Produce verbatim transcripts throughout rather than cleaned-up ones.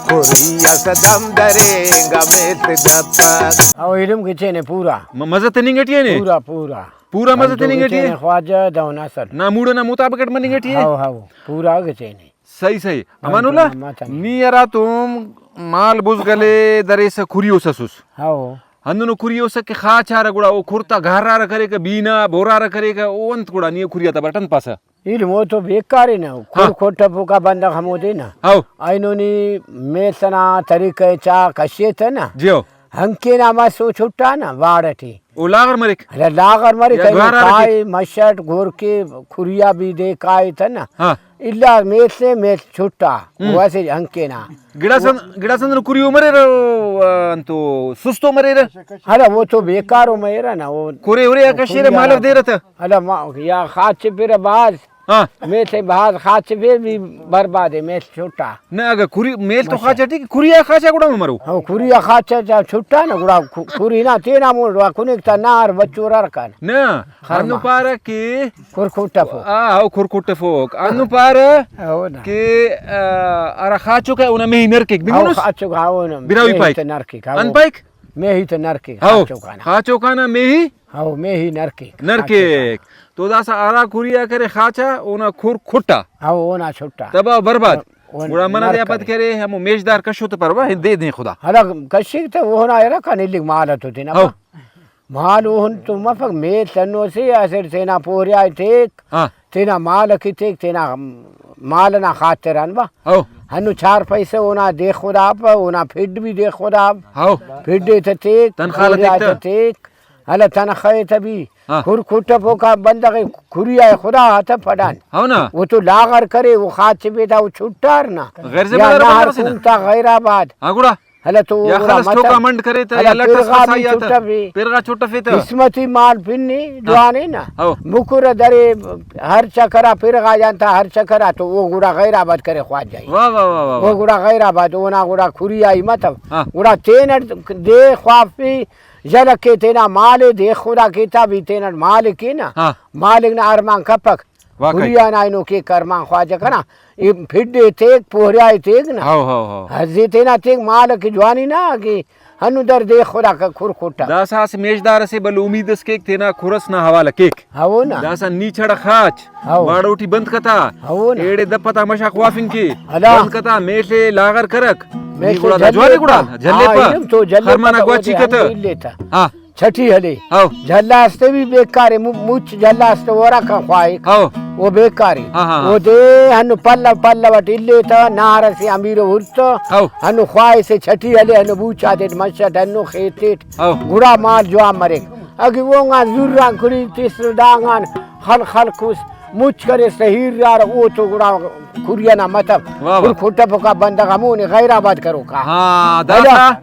کری اس دم درینگ ء میل تدپک۔ او ایلم گچینے پورا۔ م-، مزہ تننگ ٹی ء نے؟ پورا، پورا۔ پورا مزہ ہندن تننگ ٹی ء؟ گچینے خواجہ دہن اصل۔ نا موڈ ئنا مطابق اٹ مننگ ٹی ء؟ ہاؤ، ہاؤ، پورا گچینے۔ صحیح، صحیح۔ ہاں، امان اللہ، تو ما تننگ۔ نی ہراتم مال بزگل ء دریسہ کری اس اسس۔ ہاؤ۔ ہندنو کری اس کہ خاچارہ گڑا او کھر تا گہرارہ کریکہ، بینا بورارہ کریکہ، او انت گڑا نی او کری آتا بارٹ انت پاسہ؟ ایلم او تو بیکار ء نا، ہاں۔ کھر کھٹفوکا بندغ ہمودے نا۔ ہاؤ۔ اینو نی میل ئنا طریقہ ء چا کشے تہ نا۔ جی ہو۔ ہنکین آ مس او چھٹا نا واڑ ٹی۔ او لاغر مریک؟ ہرا لاغر مریک، یا اینو گوارا کائے، رکھے؟ مش اٹ گور کے، کھریا بھی دے کائے تہ نا۔ ہاں۔ الا میل سے میل چھٹا، ہم۔ او اسہ ہنکین آ۔ گڑاس ان-، گڑاس اندن کری او مریرہ، او، آ، انتو سستو مریرہ۔ ہرا او تو بیکار او مریرہ نا، او کھرے ہرے آ کشیرہ، کھریا مالو نا۔ دیرہ تہ۔ ہرا ما-، یا خاچ پرہ بھاز۔ ہاں۔ میل سے بھاز خاچ پرہ بھی برباد ء، میل چھٹا۔ نہ، اگہ کھری، میل تو ماشاء۔ خاچا ٹھیک، کھری آ خاچا گڑا ہم مرو۔ ہاں، کھری آ خاچا چا چھٹا نا، گڑا کھ-، کھری نا تینا مون، گڑا کنیک تا نار بچور ہرکان۔ نہ، ہرما۔ ہندن پارہ کہ کھر کھٹفو۔ آ، او کھر کھٹفوک۔ ہندن پارہ ہاں، او نا۔ کہ، آ، ہرا خاچوک ء اونا میہی نرکیک، ہاں، بنگنس؟ خاچوک، ہاں، اونا براہوئی میہی پائک۔ تے نرکیک، ہاں، انت او۔ پائک؟ میہی تے نرکیک، ہاؤ، خاچوکانا۔ خاچوکانا میہی؟ ہاؤ، میہی نرکیک، نرکیک۔ خاچوکانا۔ تو داسہ ہرا کھری آ کرے خاچا، اونا کھر کھٹا۔ ہاؤ، اونا چھٹا۔ تباہ و برباد۔ ہاں، او گڑا منہ دے آ پد نرکرے۔ کرے، ہمو میشدار کشو تہ پروا، دے دے خدا۔ ہرا کشیک تہ اونا ارکان الیک مال تو تینا ہاؤ۔ پا۔ مال اوہن تو مفک، میل تنو سے اسٹ تینا پوریائے تیک، ہاں۔ تینا مال کہ تیک، تینا مال ئنا خاطر آن با۔ ہو۔ ہندن چار پیسہ اونا دے خدا پہ، اونا پھڈ بھی دے خدا۔ ہو۔ پھڈ ئے تہ تیک، تنخواہ نا پوریائے تیک تہ۔ تہ تیک، ہلہ تنخواہ ئے تہ بھی۔ ہاں۔ کھر کھٹفوکا بندغ ئے کھری آ خدا آ تہ پھڈان۔ ہو نا۔ او تو لاغر کرے، او خاچ بیتا، او چھٹار نا۔ غیر ذمہ یا دار نہر بندغ ئسے نا۔ کنتا غیر آباد۔ ہاں گڑا۔ ہلہ تو یا گڑا خلس متو۔ ٹوکا منڈ کرے تہ ہلہ یا لٹ اس پرغا خسا بھی یا تہ۔ چھٹفے۔ پرغا چھٹفے تہ۔ قسمتی مال پنی ہاں۔ جوانے نا۔ ہو۔ مکرہ درے ہر چکرا پرغا جانتا ہر چکرا تو او گڑا غیر آباد کرے خواجہ ای۔ واہ، واہ، واہ، واہ، او واہ۔ گڑا غیر آباد اونا گڑا کھری آئی متو۔ ہاں۔ گڑا تینٹ دے خوافی جلکے تینا مالے دے خدا کیتا بھی تینٹ مالک نا۔ ہاں۔ مالک نا ارمان کپک۔ واقعی۔ کھری آن اینو کیک ارمان خواجہ کنا۔ ای پھڈ ئے تیک، پوریائے تیک نا۔ How, how, how. ہزے تینا تیک مالک جوانی نا کہ ہندن در دے خدا کا کھر کھٹا۔ داسہ اسہ میشدار اسے بھلو امید اس کیک تینا کھر اس نا حوالہ کیک۔ ہاؤ نا۔ داسہ نی چڑ خاچ، ہاؤ۔ واڑو ٹی بند کتا۔ ہاؤ نا۔ ایڑے دپ تا مشا خوافنگ کے۔ ہلا۔ بند کتا، میل ئے لاغر کرک۔ میل نی ئے گڑا دا جلے جوارے گڑا، تا۔ جلے ہاں، پا۔ ایم تو جلے خرمانا پا، گواچی او دے کتہ۔ ہم الیتہ۔ ہاں۔ چھٹی ہلے۔ ہاؤ۔ جھلا استے بھی بیکارے، مو-، مچ جھلا استے ورا کن خواہک۔ ہاؤ۔ او بیکارے۔ ہاں، ہاں، ہاں۔ او دے ہندن پلو پلو اٹ الیتہ، نہر اسے امیر و ہرتہ۔ ہاؤ۔ ہندن خواہسے چھٹی ہلے، ہندن بوچا تیٹ مش اٹ، ہندن خیتیٹ۔ ہاؤ۔ گڑا مال جوان مریک۔ اگہ اونگان زران کڑی تس ڈانگان خل خلکس، مچ کریس تہ ہیرارہ، او تو گڑا کھری ئنا متو۔ واہ، واہ۔ کھر کھٹفوکا بندغ ہمونے غیر آباد کروکا۔ ہاں، ہلو۔ داسہ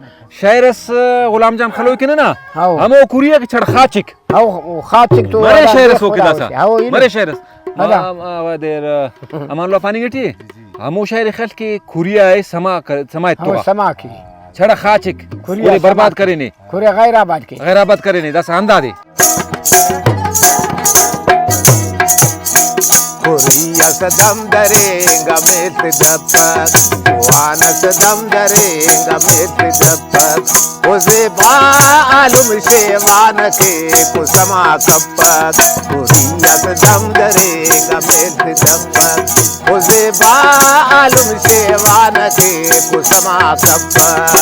شئیر اس غلام جان خلوئی کن نا، ہاؤ۔ ہمو کھری آ کہ چڑ خاچک۔ ہاؤ، او خاچک تو مرے ہرا شئیر اس دے اوکے خدا داسا۔ سے۔ ہاؤ، ایلو۔ مرے شئیر اس۔ ہلا۔ ما، ما، وا دیر، امان اللہ پاننگ ٹی۔ ہمو شئیر خل کہ کھری آ ئے سما کر-، سما ہاؤ، ایتوغا۔ سما کی۔ چڑ خاچک۔ کھری آ اورے برباد سما۔ کرینے۔ کھرے غیر آباد کے۔ غیر آباد کرینے، داسا ہندادے۔ کھری اس دم درینگ ء میل تدپک، جوان اس دم درینگ ء میل تدپک۔ او زیبا عالم شیوان کیک و سما کپک۔ کھری اس دم درینگ ء میل تدپک۔ او زیبا عالم شیوان کیک و سما کپک۔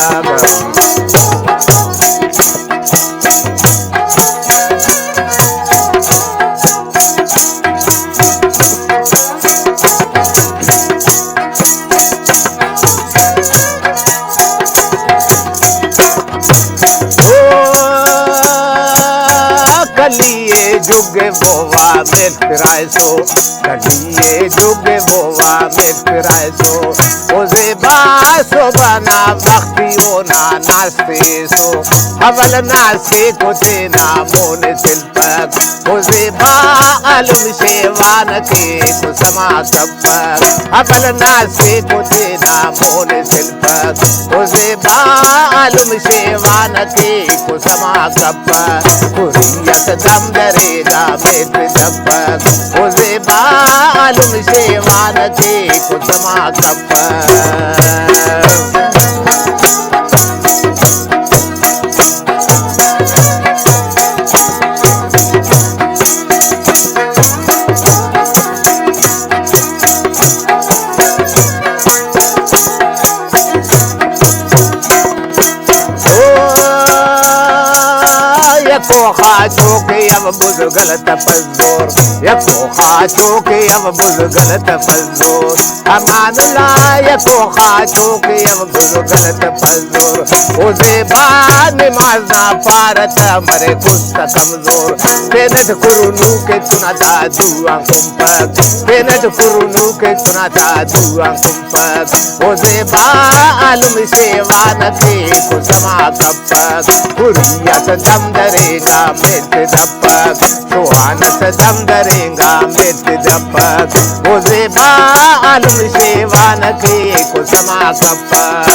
او کلی جگ بوا مل پرائسو، کلی جگ بوا مل پرائسو۔ او زیبا صبح نا وختی اونا ناستے سو، حول ناستے کو تینا مون تلپک۔ او زیبا عالم شیوان کیک و سما کپک۔ حول ناستے کو تینا مون تلپک۔ او زیبا عالم شیوان کیک و سما کپک۔ کھری اس دم درینگ ء میل تدپک۔ او زیبا عالم شیوان کیک و سما کپک۔ یکو خاچو کہ او بزگل تپزور، یکو خاچو کہ او بزگل تپزور۔ امان اللہ یکو خاچو کہ او بزگل تپزور۔ او زیبا نماز نا پارت مرے کست کمزور۔ تینٹ کرنو کہ چنا دادو آن کمپک، تینٹ کرنو کہ چنا دادو آن کمپک۔ او زیبا عالم شیوان کیکو سما کپک، پوری اس دم درینگا میت دپک، شوان اس دم درینگا میت دپک۔ او زیبا عالم شیوان کیکو سما کپک۔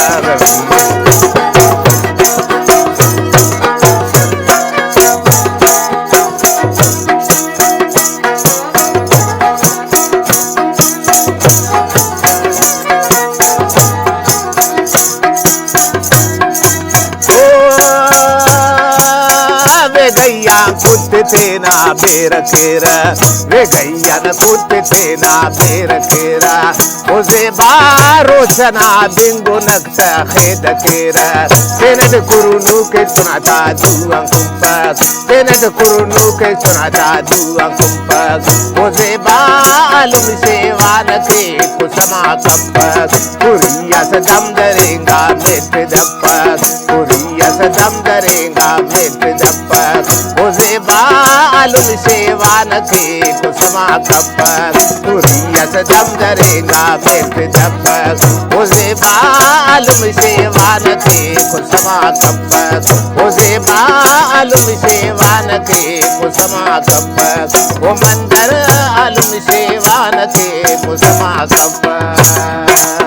او ویگئی آن کت تینا بیر کیرہ، ویگئی آن کت تینا بیر کیرہ۔ او زیبا روشنا بنگنک تخید کیرہ۔ تینٹ کرنو کہ چنا دادو آن کمپک، تینٹ کرنو کہ چنا دادو آن کمپک۔ او زیبا عالم شیوان کیکو سما کپک، پوری اس دم درینگا میت دپک، پوری اس دم درینگا میت دپک۔ او زیبا عالم شیوان کیکو سما کپک، پوری اس دم درینگا میت دپک۔ او زیبا عالم شیوان کیکو سما کپک، او زیبا عالم شیوان کیکو سما کپک، او مندر عالم شیوان کیکو سما کپک۔